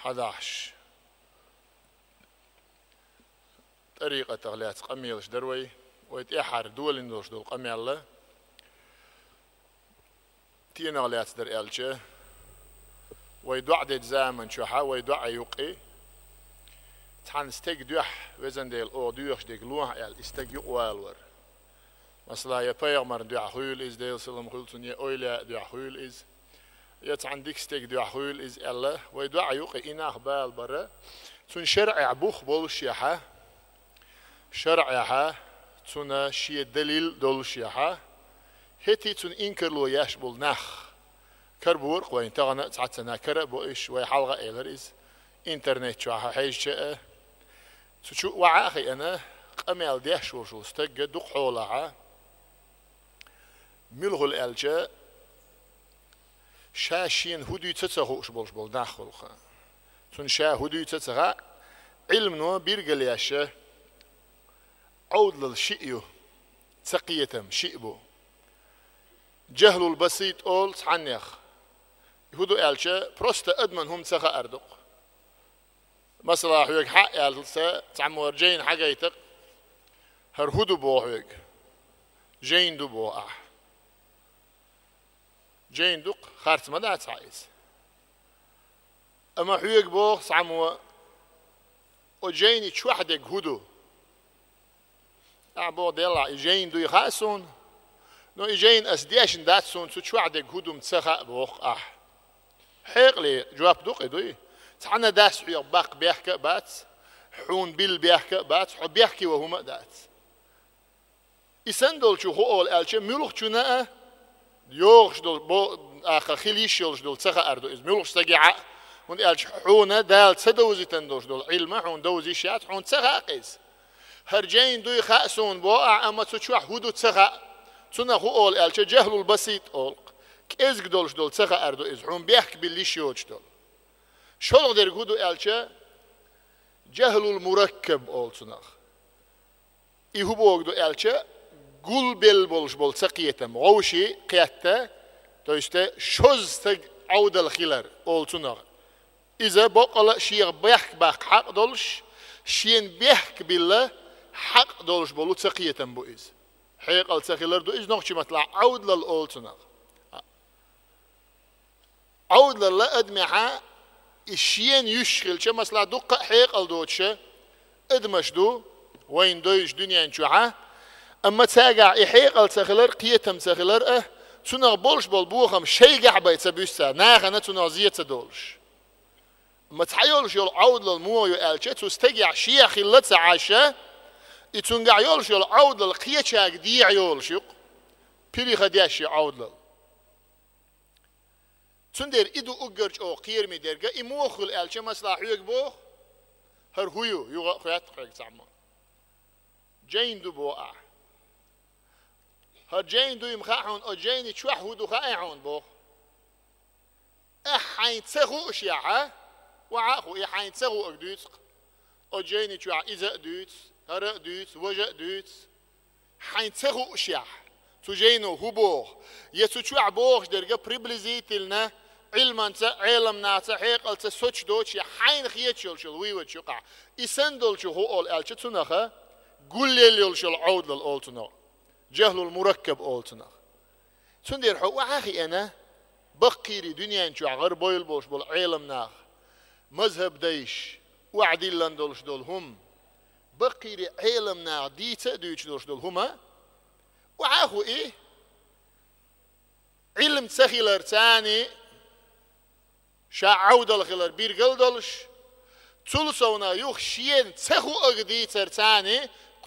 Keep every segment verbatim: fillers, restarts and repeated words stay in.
Хьадахьаш, тӀарикъатах лаьцна къамелаш дара вай, вай тӀехьара долийна долуш долу къамел а. Стенах лаьцна дара аьлча, вай доӀа дечу заман чохь а, вай доӀа юккъе, цхьана стеган дуьхьа, везан Дела, оха доьхуш дерг лохьа аьлла, и стаг юкъавалавар. Масала, я пайхамарна дуьхьа хуьлу иза, Делан салам хуьлу цунна, я эвлаяъ дуьхьа хуьлу иза, я цхьана дика стеган дуьхьа хуьлу иза аьлла, вай доӀа юккъе и нах балабар, цуьнан шарӀехь бух болушехь а, шарӀехь а цуьнан шен далил долушехь а, хӀетте а цуьнан инкарло еш болу нах карабо-кх вайна, тахана а цхьацца нах кара а бо уьш, вай хьалха а элира иза, интернет чохь а хьежча а. Цу чу охьа а хиъна, къамел деш волуш волу стаг а дукха хьолахь а, муьлхула аьлча, ша шена хӀун дуьйцу а ца хууш болуш болу нах хуьлу-кх. Цунна ша хӀун дуьйцу а ца хаьа, Ӏилмано билгалъеш а, Ӏовдалалла шиъ ю, цакхетам шиъ бу. Жахьлул басит олу цхьаннех. ХӀун ду аьлча, просто адамна хӀума ца хаар ду-кх. Масала, хьоьга хьа а аьлла, цхьаммо хӀара жайна хьагайта-кх, хӀара хӀун ду боху хьоьга? Жайна ду боху ахь. Жайна ду-кх, харц ма дац хьан иза. Амма хьоьга боху цхьаммо, оцу жайни чохь дерг хӀун ду? Ахь боху, делахь, и жайна дуй хаьа суна, но и жайна ас дешна дац, суна цу чохь дерг хӀун ду-м ца хаьа боху ахь. Хьекъале жоп ду-кх и, дуй? Цхьана дас хьоьга баккха бехк а бац, хьуна билла бехк а бац, хьо бехке ван хӀума а дац. И санна долчух хӀун олу аьлча, муьлххачунна а йогӀуш долу, бо-, аха, хила йиш йолуш долу ца хаар ду иза, муьлххачу стагехь а, хӀунда аьлча хьуна Дала ца довзийтина долуш долу Ӏилма хьуна довза йиш яц, хьуна ца хаьа-кх иза. ХӀара жайна дуй хаьа суна боху ахь, амма цу чохь хӀун ду ца хаьа. Цунах хӀун олу аьлча, жахьлул басит олу-кх, кӀезиг долуш долу ца хаар ду иза, хьуна бехк билла йиш йоцуш долу. ШолгӀа дерг хӀун ду аьлча, жахьлул мураккаб олу цунах. И хӀун бохург ду аьлча, гулбелла болуш болу цакхетам, вовшийн кхетта, то есть шозза стаг Ӏовдал хилар олу цунах. Иза боккъала а шех бехк баккха хьакъ долуш, шена бехк билла хьакъ долуш болу цакхетам бу иза. Хьекъал ца хилар ду иза, нохчийн маттахь Ӏовдалалла олу цунах. Ӏовдалалла адамехь и шена йиш хилча, масала, дуккха а хьекъал доцуш адамаш ду вайна дойуш дуьнен чохь а, амма цаьргахь и хьекъал ца хилар, кхетам ца хилар а, цунах болуш болу бохам шайгахь бен ца буьсу цара, нахана цунах зен ца долуш. Амма цхьа йолуш йолу Ӏовдалалла муха ю аьлча, цу стагехь шех хилла ца Ӏаш, и цуьнгахь йолуш йолу Ӏовдалалла кхечаьрга дехьа йолуш ю-кх, пирхиха деш ю Ӏовдалалла. Цундела и ду уггар чӀогӀа кхераме дерг а, и муха хуьлу аьлча, масала, хьоьга боху, хӀара хӀун ю, юха а хоьтту хьоьга цхьаммо. Жайна ду боху ахь. ХӀара жайна дуй-м хаьа хьуна, оцу жайни чохь хӀун ду хаьа хьуна боху. Ахь хьайна ца хуушехь, охьа а хуий, хьайна ца хуург дуьйцу-кх. Оцу жайни чохь иза а дуьйцу, хӀара а дуьйцу, важа а дуьйцу. Хьайна ца хуушехь, цу жайно хӀун боху, я цу чохь бохуш дерг а приблизительно, Ӏилманца, Ӏеламнаха хьекъалца соцуш доцуш, я хьайна хеташ йолуш йолу вывод ю-кх ахь. И санна долчух хӀун олу аьлча, цунах гулъелла йолуш йолу Ӏовдалалла олу цунах. Жахьлул мураккаб олу цунах. Цундела хьо охьа а хиъна, баккхийрий дуьнен чохь гӀарабевлла болуш болу Ӏеламнаха, мазхӀаб дайша, охьадиллина долуш долу хӀума, баккхийрий Ӏеламнаха дийца а дуьйцуш долуш долу хӀума, охьа а хуий, Ӏилма ца хилар царний, ша Ӏовдал хилар биргал долуш, цул совнаха юха шена ца хуург дийцар царний,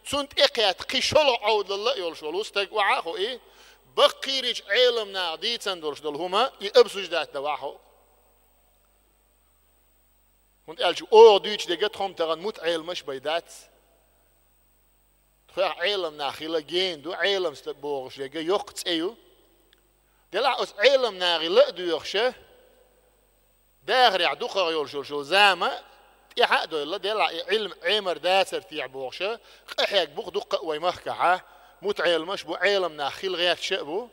цунна тӀекхетта кхин шолгӀа Ӏовдалалла а йолуш волу стаг охьа а хуий, баккхийричу Ӏеламнаха дийцина долуш долу хӀума и обсуждать дан охьа а хуий. ХӀунда аьлча оха дуьйцуш дерг а тхо-м тахана мутаӀеламаш бен дац. Тхох Ӏеламнах хила гена ду, Ӏелам стаг бохуш дерг а йоккха цӀе ю. Делахь оцу Ӏеламнахе ла а доьхуш, дахарехь дукхагӀа йолуш йолу зама тӀаьхьа а дойлла, делахь и Ӏилма Ӏемар дацара техьа бохуш, къахьегна бу-кх дуккха а вай махкахь, мутаӀеламаш бу, Ӏеламнах хила гӀерташ а бу.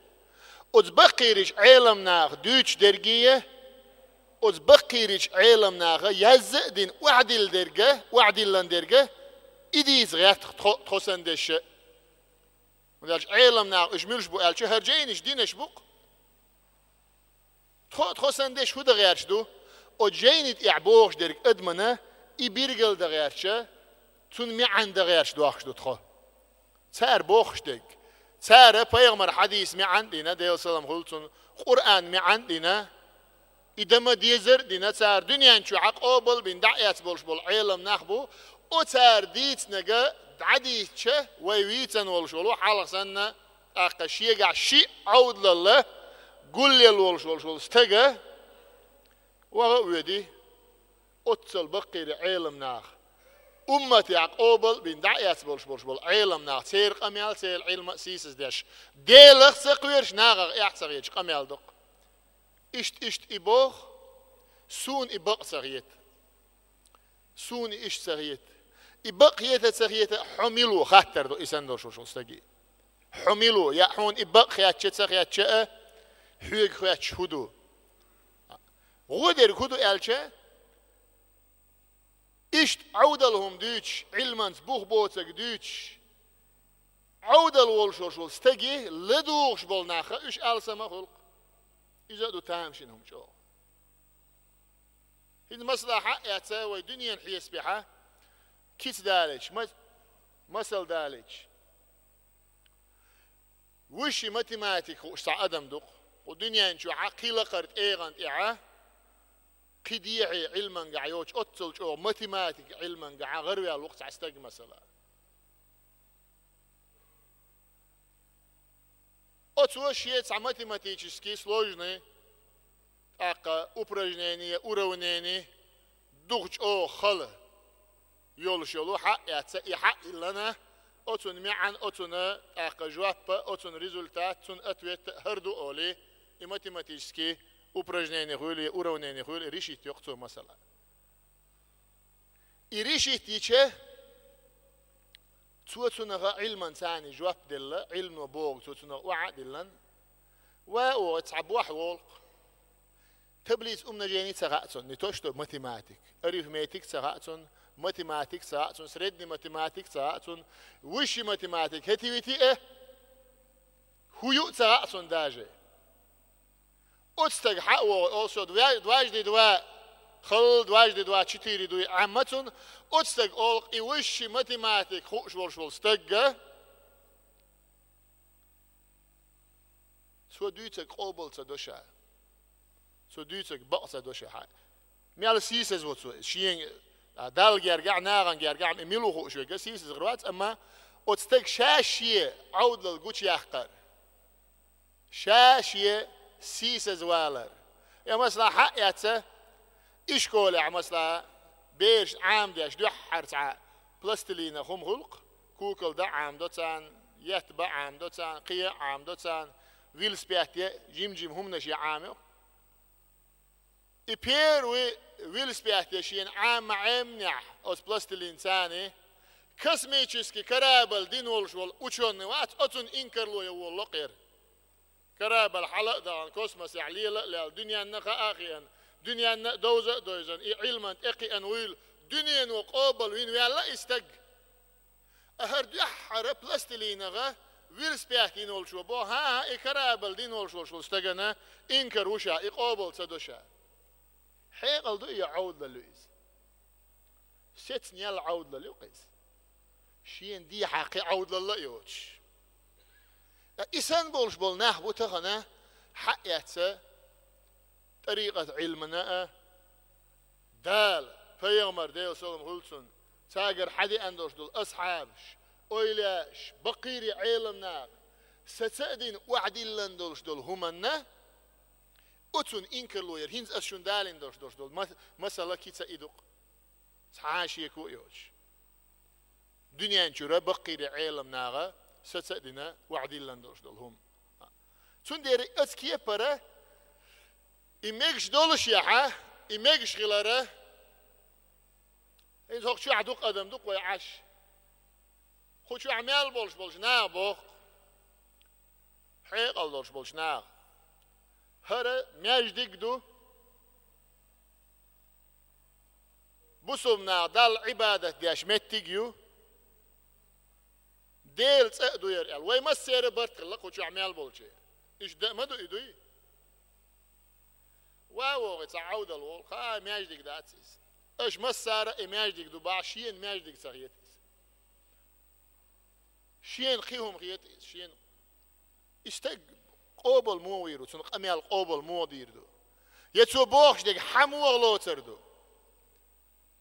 Оцу баккхийричу Ӏеламнаха дуьйцуш дерг а Оцу баккхийрачу Ӏеламнаха язза а дина, охьадилла дерг а, охьадиллина дерг а, и дийца гӀерта тхо, тхо санна дешша. ХӀунда аьлча Ӏеламнаха уьш муьлш бу аьлча, хӀара жайнаш динаш бу-кх. Тхо а тхо санна дешша хӀун дан гӀерташ ду? Оцу жайни тӀехь бохуш дерг адамана и билгал дан гӀерташ, цунна маьӀна дан гӀерташ дохкуш ду тхо. Цара бохуш дерг. Цара пайхамар хьадис маьӀна а дина, Делан салам хуьлда цунна, Къуръан маьӀна а дина, и дан ма дезар а дина, цара дуьнен чохь а къобал а бина дӀа а эцна болуш болу Ӏеламнах бу, оцара дийцинарг дӀадийцича, вай вийцина волуш волу хьалха санна, тӀаккха шегахь шиъ Ӏовдалалла гулъелла волуш волуш волу стага ваха а воьду. Оццул баккхийра Ӏеламнах, умматехь къобал а бина дӀа а эцна болуш болуш болу Ӏеламнах, церан къамел, церан Ӏилма а сийсаздеш, Делах а ца кхоьруш, нахах эхь а ца хеташ къамел ду-кх. Иштта, иштта и боху, суна и бакъ ца хета. Суна и иштта ца хета. И бакъ хета а ца хета а, хьо мила ву хаттар ду и санна долуш волчу стаге. Хьо мила ву, я хьуна и бакъ хетча а ца хетча а, хьоьга хоьттуш хӀун ду? ГӀо дерг хӀун ду аьлча, иштта Ӏовдал хӀума дуьйцуш, Ӏилманца бух боцург дуьйцуш, Ӏовдал волуш волуш волу стаге ладугӀуш болу нах а, уьш алсам а хуьлу-кх. Иза а ду тамашийна хӀума чӀогӀа. ХӀинца масала хьа а эцна, вай дуьненан хьесапехь кица далийча, ма-, масал далийча, высший математика хууш цхьа адам ду-кх. Кху дуьнен чохь а кхин лакхара тӀегӀан тӀехь а, кхин дехье Ӏилманехь йоцуш, оццул чӀогӀа математика Ӏилманехь гӀараваьлла ву-кх цхьа стаг, масала. Оцо шен цхьа математически сложный, тӀаккха упражнение, уравнение, дукха чӀогӀа хала йолуш йолу хьа а эцна, и хьа а йиллина, оцунна маьӀна, оцунна тӀаккха жоп а, оцунна результат, цунна ответ а хӀара ду олий, и математически упражнение хуьлий, уравнение хуьлий, решить йо-кх цо, масала. И решить йича, цо цунах Ӏилманца жоп делла, Ӏилмано бохург цо цунах охьа а диллина, ва оха цхьа бохь волу-кх. Таблица умножения ца хаьа цунна, не то что математика, арифметика ца хаьа цунна, математика ца хаьа цунна, средний математика ца хаьа цунна, высший математика хӀетте-витте а, хӀун ю а ца хаьа цунна даже. Оцу стага хьа а вогӀу, олу со, два-, дважды два, хала, дважды два четыре дуй Ӏемма цунна, оцу стага олу-кх, и высший математика хууш волуш волу стаг а, цо дуьйцург къобал ца до ша. Цо дуьйцург бакъ ца до ша хьа. Мел сийсаз ву цо, шен, а, Далла гергахь, нахана гергахь, и мила ву хууш верг а сийсазгӀар вац, амма оцу стага ша шен Ӏовдалалла гучуяккхар. Ша шен сийсазвалар. Я, масала, хьа а эцна, и школехь, масала, бераш Ӏамадеш дуьххьара цхьа пластилинах хӀума хуьлу-кх, куколда а Ӏамадо царна, етта бан а Ӏамадо царна, кхин а Ӏамадо царна, велосипед е, жим-жим хӀуманаш е Ӏамайо-кх. И первый велосипед е шена Ӏама ма Ӏемнехь, оцу пластилинца, космический корабль дина волуш волу учёный вац, оцунна инкарло ян волало кхера. Корабль хьала а дахана, космосехь лела а лелла, дуьненна а хаа а хиъна, дуьненна а довза а довзана, и Ӏилманна тӀекхиъна вуйла, дуьнено къобал вина ваьлла и стаг. А хӀара дуьххьара пластилинах велосипед йина волчо боху, хӀан-хӀа, и корабль дина волуш волуш волу стагана инкар ву ша, и къобал ца до ша. Хьекъал ду и, я Ӏовдалалла ю иза? Сецна яьлла Ӏовдалалла ю-кх иза. Шена дехьа кхин Ӏовдалалла а йоцуш. Ткъа и санна болуш болу нах бу тахана, хьа а эцна, тӀарикъат Ӏилмана а, Дала, пайхамар, Делан салам хуьлда цунна, цаьргара хьадеана долуш долу асхьабаш, эвлаяаш, баккхийра Ӏеламнаха саца а дина охьадиллина долуш долу хӀуманна, оцунна инкарло яр, хӀинца ас шуна далийна долуш долуш долу ма-, масала кица и ду-кх. Цхьа а шеко а йоцуш. Дуьнен чуьра баккхийра Ӏеламнаха саца а дина охьадиллина долуш долу хӀума. Цундела оцу кепара и мегаш долушехь, и мегаш хилара, иза хӀокху чохь дукха адам ду-кх вай Ӏаш. Кху чохь мел болуш болчу наха боху-кх, хьекъал долуш болчу наха. ХӀара маьждиг ду, Бусулба нах Далла Ӏибадат деш меттиг ю, Делан цӀа а ду яр аьлла. Вай массеран барт хилла кху чохь мел болчеран. Иштта ма ду и, дуй? Ва вогӀий цхьа Ӏовдал волу, хаа маьждиг дац иза. Аша массара а и маьждиг ду бахьа, шена маьждиг ца хета иза. Шена кхин хӀума хета иза, шена. И стаг къобал муха вийр ву, цунна къамел къобал муха дийр ду? Я цо бохуш дерг хьан муха лоцур ду?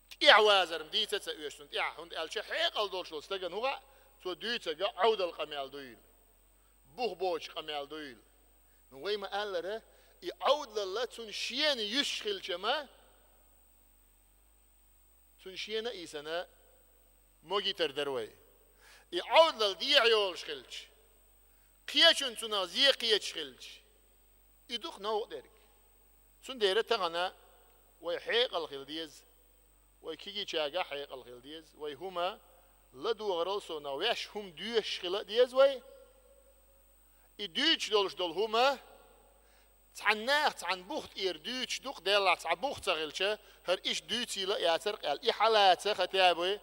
ТӀехь вазар-м дийца а ца оьшу цунна тӀехь, хӀунда аьлча хьекъал долуш волу стагана хӀун хаьа, цо дуьйцург Ӏовдал къамел дуйла, бух боцуш къамел дуйла. Ну, вай ма-аллара, и Ӏовдалалла цунна шена юьсуш хилча-м, цунна шена а йисина, могуьйтур дара вай. И Ӏовдалалла дехьа йолуш хилча, кхечунна цунах зен кхеташ хилча, и ду-кх новкъа дерг. Цундела тахана вай хьекъал хила деза, вай кегийчаьргахь хьекъал хила деза, вай хӀума ладогӀарал совнах ваьш хӀума доьшуш хила а деза вай. И дуьйцуш долуш долу хӀума цхьана наха цхьана бух тӀера дуьйцуш ду-кх, делахь цхьа бух ца хилча, хӀара иштта дуьйцийла а яцара-кх аьлла, и хьалаца хатаб вай,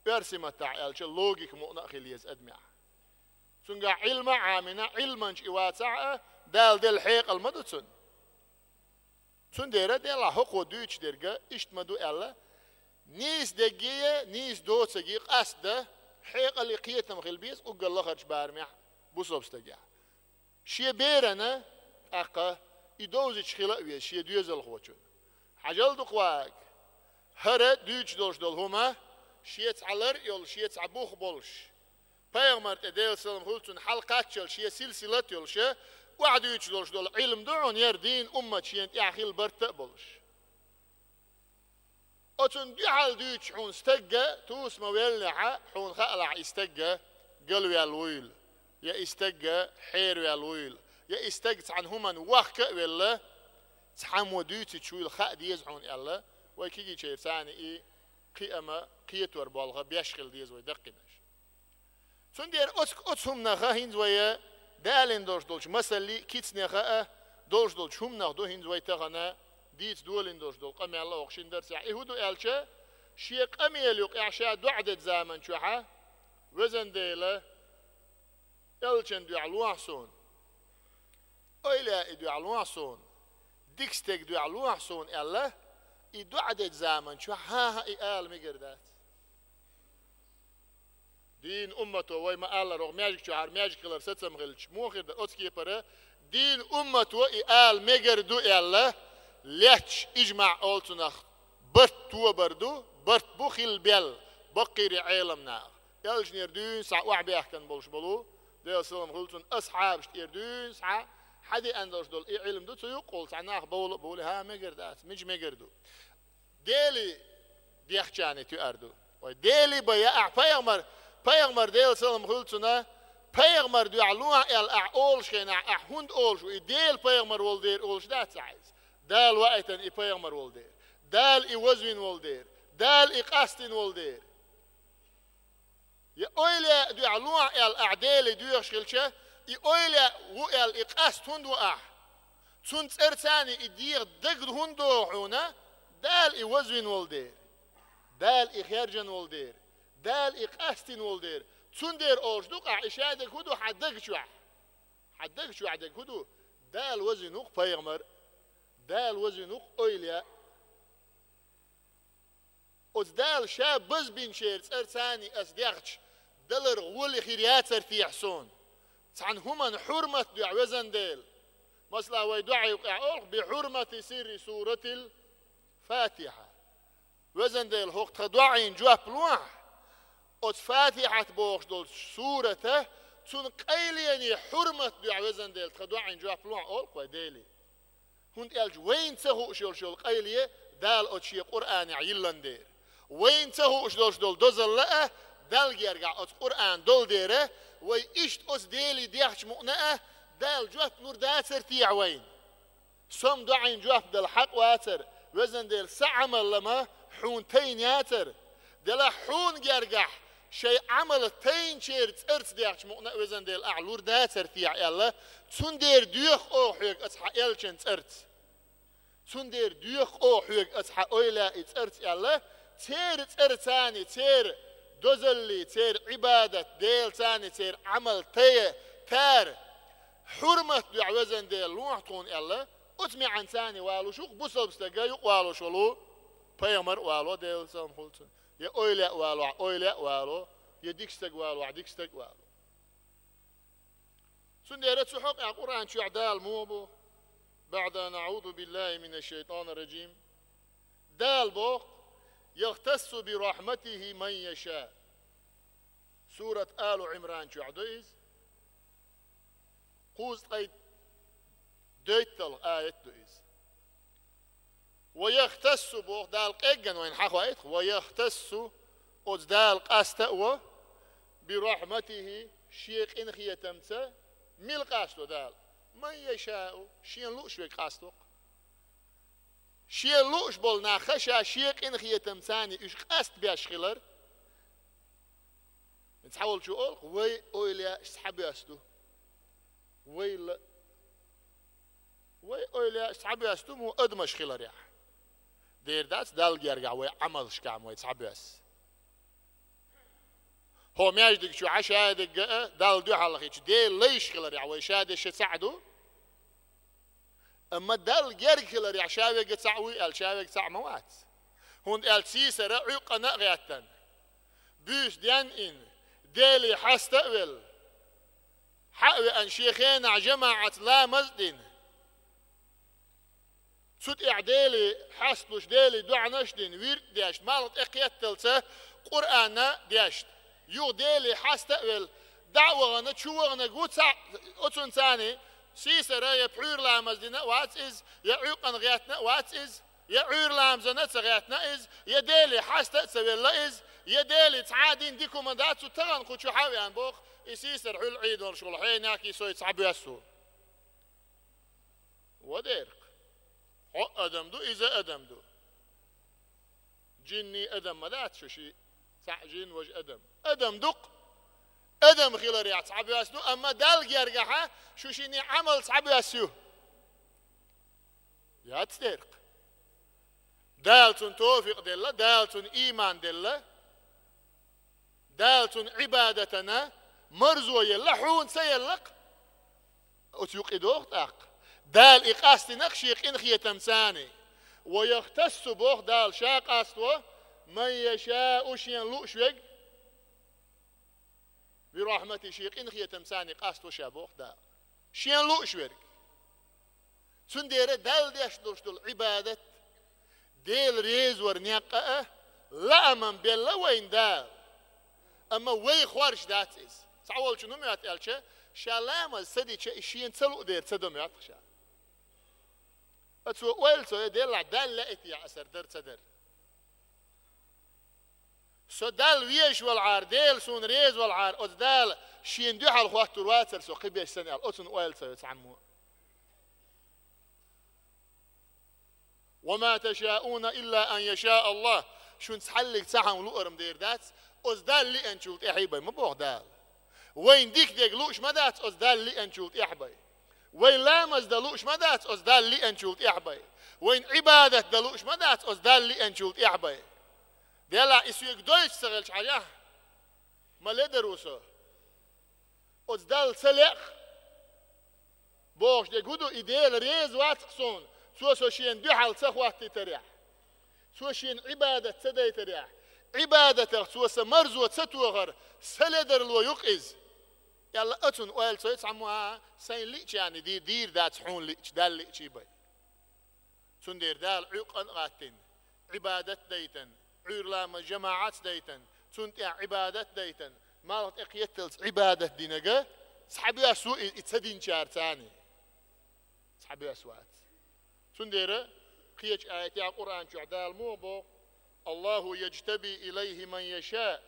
оьрсийн маттахь аьлча, логика мукъана а хила еза адамехь. Цуьнгахь Ӏилма а Ӏамийна, Ӏилманча и вацахь а, Дала делла хьекъал ма ду цунна. Цундела делахь хӀокхо дуьйцуш дерг иштта ма ду аьлла, нийса дерриге а, нийса доцург а къастадан, хьекъале а кхетам хила беза уггар лахарчу барамехь бусалба стагехь. Шен берана, тӀаккха и довзуьйтуш хила а веза шен доьзалхочунна. Хьажал ду-кх вага, хӀара дуьйцуш долуш долу хӀума шен цхьа лар а йолуш, шен цхьа бух болуш, пайхамар тӀе, Делан салам хуьлда цунна, хьалакхаччалц шен силсилат а йолуш, охьадуьйцуш долуш долу Ӏилма ду хьуна яра, дийна уммат шена тӀехь хила барт а болуш. Оцунна дуьхьал дуьйцуш хьуна стаг а туса ма веллинехь, хьуна хаалахь, и стаг а галваьлла вуйла, я и стаг а хьераваьлла вуйла, я и стаг цхьана хӀуманна вахка а велла, цхьаммо дуьйцуьйтуш вуйла хаа деза хьуна аьлла, вай кегийчеран царна и кхиам а, кхетор болх а беш хила деза вай даккхийнаш. Цундела оцу, оцу хӀуманах а хӀинца вай далийна долуш долчу масаллий, кицанех а долуш долчу хӀуманах ду хӀинца вай тахана дийца долийна долуш долу къамел а хӀокху шина дарсехь. И хӀун ду аьлча, шен къамелан юкъехь ша доӀа дечу заман чохь а: «Везан Дела, элчан дуьхьа лохьа суна, эвлаяи дуьхьа лохьа суна, дика стеган дуьхьа лохьа суна», — аьлла, и доӀа дечу заман чохь хӀан-хӀа и ала мегар дац. Дийна уммато, вай ма-аллара, хӀокху маьждиг чохь хӀара маьждиг хилар сацам хилча, муха хир дара оцу кепара? Дийна уммато и ала мегар ду аьлла, лаьтташ ижмаӀ олу цунах, барт тобар ду, барт бу хилла белла баккхийра Ӏеламнаха. Элчанера дуьйна схьа охьабаьхкина болуш болу, Делан салам хуьлда цунна, асхьабашна тӀера дуьйна схьа хьадеана долуш долу и Ӏилма ду, цу юккъехула цхьа нах бовла а бовлий, хӀан, мегар дац, мича мегар ду? Деле дехчарна тоьар ду. Вай Деле бан яахь, пайхамар, пайхамар, Делан салам хуьлда цунна, пайхамар дуьхьа лохьа аьлла ахь олуш хенахь, ахь хӀунда олуш ву, и Делан пайхамар волу дера олуш дац ахь иза? Дала ваийтина и пайхамар волу дера, Дала и вазвина волу дера, Дала и къастийна волу дера. Я эвлаяъ дуьхьа лохьа аьлла ахь Деле доьхуш хилча, и эвлаяъ ву аьлла и къаста хӀунда ву ахь? Цунна цӀарца и деха дага хӀунда догӀу хьуна? Дала и вазвина волу дера, Дала и хаьржина волу дера, Дала и къастийна волу дера. Цундела олуш ду-кх ахь, и шадерг хӀун ду хьан дага чохь? Хьан дага чохь дерг хӀун ду? Дала вазвина ву-кх пайхамар, Дала вазвина ву-кх эвлаяъ. Оцу Дала ша базбинчеран цӀарца ас дехча, далар гӀоли хир яцар техьа суна? Цхьана хӀуманна хьурмат дуьхьа, везан Дела. Масала, вай доӀа юкъехь олу-кх: «Бихьурмати сирри суратил Фатихьа». Везан Дела, хӀокху тхан доӀийн жоп лохьа, оцу Фатихьат бохуш долчу сурата, цунна къайлене хьурмат дуьхьа, везан Дела, тхан доӀийн жоп лохьа, олу-кх вай Деле. ХӀунда аьлча вайна ца хууш йолуш йолу къайле Дала оцу Шен Къуръанехь йиллина дера. Вайна ца хууш долуш долу дозалла а Далла гергахь оцу Къуръан долу дера, вай иштта оцу Деле дехча мукъана а Дала жоп лур дацара техьа вайна? Со-м доӀийн жоп дала хьакъ вацара, везан Дела, сан Ӏамал-м хьуна тайна яцара. Делахь хьуна гергахь шайн Ӏамал тайначеран цӀарца дехча мукъана а, везан Дела, ахь лур дацара техьа аьлла, цундела доьху оха хьоьга аса хьан элчан цӀарца. Цундела доьху оха хьоьга аса хьан ойла и цӀарца аьлла, церан цӀарцани, церан дозалли, церан Ӏибадат, Делацани, церан Ӏамал тая, тара, хьурмат дуьхьа везан Дела лохьа тхуна аьлла, оцу маьӀанцани валуш ву-кх бусалба стага юкъа валуш волу пайхамар а вало, Делан салам хуьлу цунна, я ойла а валахь, ойла а вало, я дика стаг валахь, дика стаг а вало. Цундела цу хьокъехь Къуръан чохь Дала муха боху: بعد أن أعوذ بالله من الشيطان الرجيم. Дала боху: يختص برحمته من يشاء. Сурат Алу Ӏимран чохь ду иза. Кхузткъе дейтталгӀа аят ду иза. ويختص боху, Дала къеггина вайна хьахойту, ويختص, оцу Дала къаста а во, برحمته, шен къинхетамца, мила къасто Дала? من يشاء, шена лууш верг къасто-кх. Шен лууш болу нах ша шен къинхетамцани уьш къастабеш хилар. Цхьаволчо олу-кх, вай ойла еш схьабоьсту. Вай ла-, вай ойла еш схьабоьсту мо адамаш хиларехь. Дера дац Далла гергахь вай Ӏамалшкахь вай цхьабоьсса. ХӀо маьждиг чу Ӏа шадерг а Далла дуьхьал хилча, Делан лайш хиларехь вай шадерш цхьаъ ду. Амма Далла герга хиларехь ша верг цхьаъ вуй аьлла, ша верг цхьаъ ма вац. ХӀунда аьлча сийсара Ӏуьйкъана а гӀеттина, буьйса денйина, Деле хьаста а велла, хьа а веана шен хенахь жамаӀатца ламаз а дина, цу тӀехь Деле хьасталуш, Деле доӀанаш а дина, вирд а дешна, малх тӀе кхетталца Къуръан а дешна, юха Деле хьаста а велла, дӀа а вахана, чу ваханарг ву цхьаъ, оцунцани сийсара я пхьуьйра ламаз дина а вац иза, я Ӏуьйкъана гӀеттина а вац иза, я Ӏуьйра ламазана а ца гӀеттина иза, я Деле хьаста а ца велла иза, я Деле цхьа а дина дика хӀума дац цу тахана кху чу хьа а веана боху, и сийсара хьуьлла Ӏийдалш волу хьенехкий сой цхьабоьссу. Ва дерг. Хьо адам ду, иза адам ду. Жинний адам ма дац шу ши, цхьаъ жин, важа адам. Адам ду-кх. Адам хиларехь цхьабоьсса ду, амма Далла гергахьа шу шинний Ӏамал цхьабоьсса ю. Яц дерг. Дала цунна тофикъ делла, Дала цунна ийман делла. Дала цунна Ӏибадатана марзо елла, хьуна ца елла-кх. Оцу юкъа и доху тӀаккха. Дала и къастина-кх шен къинхетамцани. Ва яхтассу боху Дала ша къасто, ман яшаъу шен лууш верг. Бирахьмати шен къинхетамцани къасто ша боху Дала. Шен лууш верг. Цундела Далла деш долуш долу Ӏибадат, Дела резавар некъа а, лааман белла вайна Дала. Амма вай хоржуш дац иза. Цхьаволчун хӀун моьтту аьлча, ша ламаз ца дича, и шена ца луъу дера ца до моьтту ша. Ткъа цо ойла ца йо, делахь Далла лаьа те, аса дара ца дара. Со Далла везаш валахьара, Дела суна реза валахьара, оцу Дала шена дуьхьал хӀоттур вацара со кхиберш санна аьлла, оцунна ойла ца йо цхьаммо. «Ва ма ташаъуна илла ан яшаъ Аллах». Шуна цхьаллиг цхьа хӀума луъург дера дац, оцу Далла лиъначул тӀаьхьа бен ма боху Дала. Вайна дика дерг лууш ма дац оцу Далла лиъначул тӀаьхьа бен. Вай ламаз дан лууш ма дац оцу Далла лиъначул тӀаьхьа бен. Вайна Ӏибадат дан лууш ма дац оцу Далла лиъначул тӀаьхьа бен. Делахь и соьга дойтуш ца хилча хьажахь, ма ледар ву со. Оцу Далла ца леа бохуш дерг хӀун ду, и Дела реза вац-кх суна, Цо со шена дуьхьал ца хӀоттийтарехь, Цо шена Ӏибадат ца дайтарехь, Ӏибадатах Цо сан марзо ца тохар, сан ледарло ю-кх иза. Аьлла, оцунна ойла ца йо цхьаммо, а, сайн лиъчарна ди-, дийр дац хьуна лиъча, Далла лиъчий бен. Цундела Дала Ӏуьйкъана а гӀаттина, Ӏибадат дайтина, Ӏуьйра ламаз жамаӀатца дайтина, цунна тӀехь Ӏибадат дайтина, малх тӀе кхетталц Ӏибадат динарг цхьабоьсса ву и, и ца динчарцани. Цхьабоьсса вац. Цундела кхечу аятехь Къуръан чохь Дала муха боху: «Аллаху яджтаби илайхи ман яшаъ».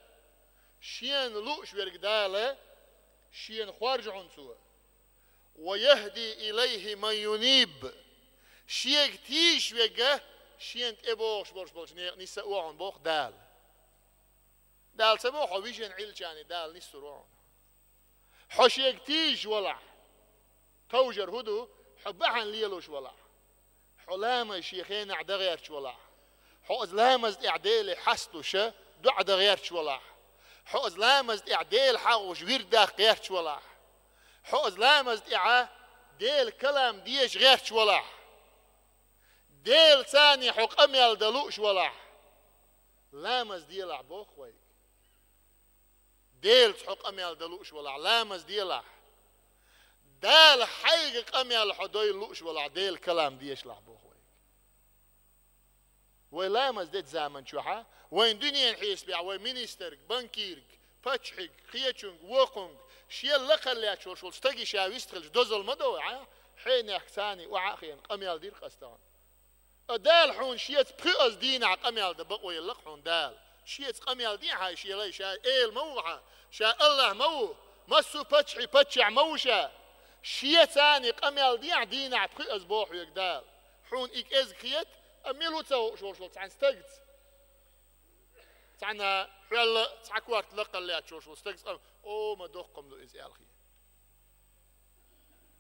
Шена лууш верг Дала, Шена хоржу хьуна Цо. «Ва яхди илайхи ман юниб». Шега тийжаш верг Шена тӀебогӀуш болуш болчу некъа нисса а во хьуна боху Дала. Дала ца боху, хьо вижина Ӏилчани Дала ниссур ву хьуна. Хьо Шега тийжаш валахь, товжар хӀун ду, хьо бахьана лелош валахь, Хьо ламаз шен хенахь дан гӀерташ валахь. Хьо оцу ламаза тӀехь Деле хьастуш, доӀа дан гӀерташ валахь. Хьо оцу ламаза тӀехь Дела хьагӀуш вирд даккха гӀерташ валахь. Хьо оцу ламаза тӀехь Делан калам дезаш гӀерташ валахь. Делаца хьо къамел дан лууш валахь. Ламаз делахь боху вайга. Делаца хьо къамел дан лууш валахь, ламаз делахь. Дала хьайга къамел хьо дойла лууш валахь, Делан калам дезалахь боху вайга. Вай ламаз дечу заман чохь, вайн дуьненан хьесапехь, вай министрга, банкирга, паччахьига, кхечуьнга, вокхунга, шен лакхара лаьтташ волуш волу стаге ша вистхилча дозалла ма до вай, хьенехк царний охьа а хиъна къамел дира-кх ас тахана. Ткъа Дала хьуна шеца пхоьазза дийнахь къамел дан бакъо елла-кх хьуна Дала. Шеца къамел дехьа шен лай, ша эла ма ву хьан, ша Аллах ма ву, массо а паччахьий паччахь ма ву ша. Шеца царний къамел дехьа дийнахь пхоьазза боху хьоьга Дала. Хьуна и кӀезиг хета, амма мила ву ца хууш волуш волу цхьана стагца. Цхьана хьоьлла цхьа корта лакхара лаьтташ волуш волу стагца, о, ма доккха-м ду иза аьлла хета.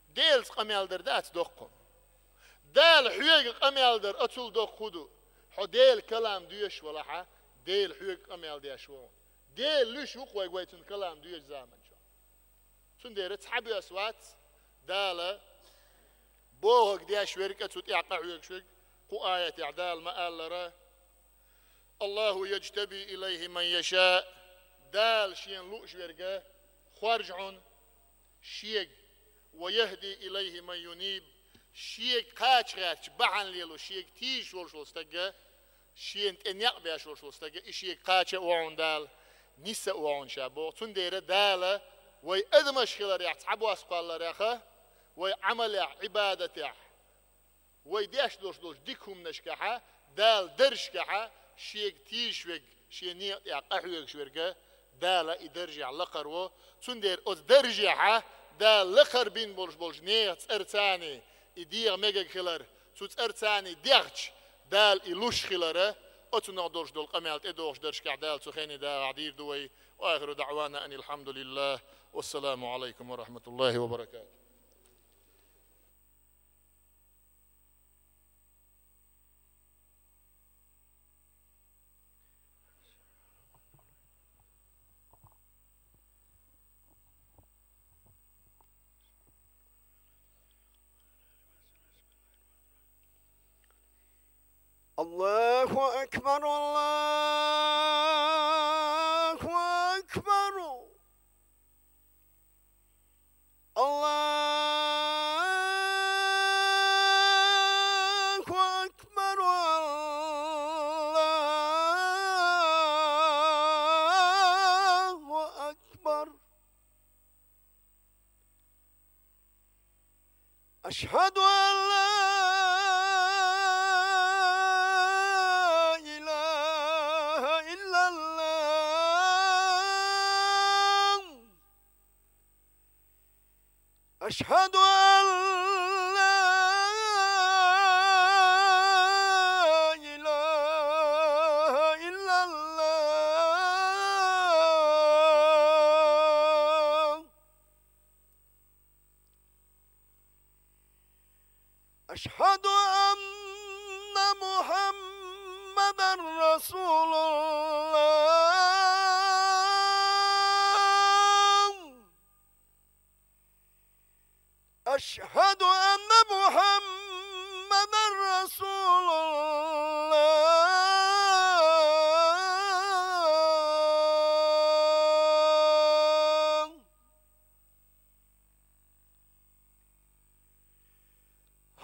Делаца къамел дар дац доккха-м. Дала хьоьга къамел дар оцул доккха хӀун ду? Хьо Делан калам доьшуш валахь, Дела хьоьга къамел деш ву хьуна. Дела луьйш ву-кх вайга вай цуьнан калам доьшучу заман чохь. Цундела цхьабосса вац Дала бохург деш верг а, цу тӀехь къахьоьгуш верг. Кху аятехь Дала ма-аллара: «Аллаху яджтаби илайхи ман яша». Дала шена лууш верг хоржу хьуна шега, «ва яхди илайхи ман юниб». Шега кхача гӀерташ бахьана лело, шега тийжаш волуш волу стаг, шена тӀе некъ беш волуш волу стаг, и шега кхача а ву хьуна Дала, нис а ву хьуна ша боху. Цундела Дала вай адамаш хиларехь, цхьабосса кхолларех, вай Ӏамалехь, Ӏибадатехь, вай деш долуш долчу дика хӀуманашкахь, Дала даржашкахь, шега тийжаш верг, шен некъа тӀехь къахьоьгуш верг, Дала и даржехь лакхара во. Цундела оцу даржехь Дала лакхара бина болуш болчу нехан цӀарца и дегӀан мегар хилар, цу цӀарца дехча, Дала и луш хилар, оцунах долуш долу къамел тӀедогӀучу даржашкахь Дала цу хенан дагӀахь дийр ду вай. Ва ахиру даъвана анил хьамдулиллах. Вассаламу алайкум ва рахматуллахи ва баракатух. الله أكبر، الله أكبر. الله أكبر، الله أكبر. أشهد أن لا إله إلا الله. أشهد أن لا إله إلا الله. أشهد أن محمدا رسول الله. أشهد أن محمدا رسول الله.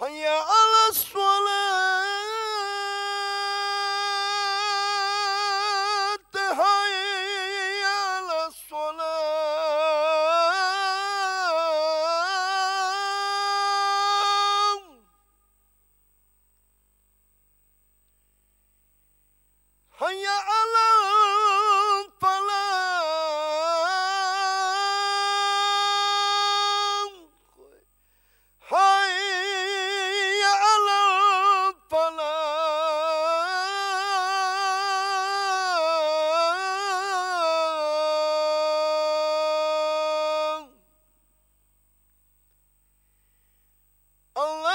حي على الصلاة، حي على الصلاة. حي على الفلاح، حي على الفلاح. الله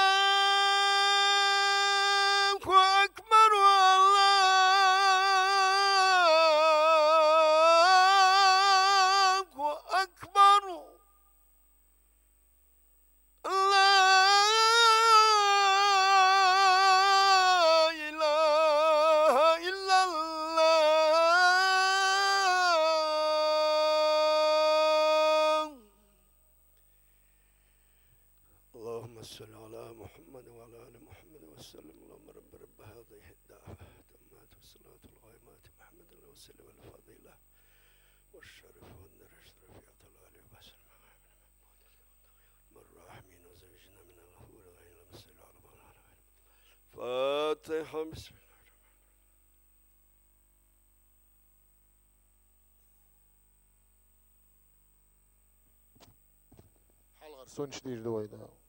صل على محمد وعلى آل محمد وسلم. اللهم رب، رب هذه الدعوة التامة والصلاة القائمة، محمد الوسيلة والفضيلة والشرف والدرجة الرفيعة العالية وبأس المقام المحمود. الراحمين وزوجنا من الحور العين. اللهم صل على محمد وعلى آل محمد. الفاتحة. بسم الله الرحمن الرحيم. Хьалхара сунч дийр ду вай, да.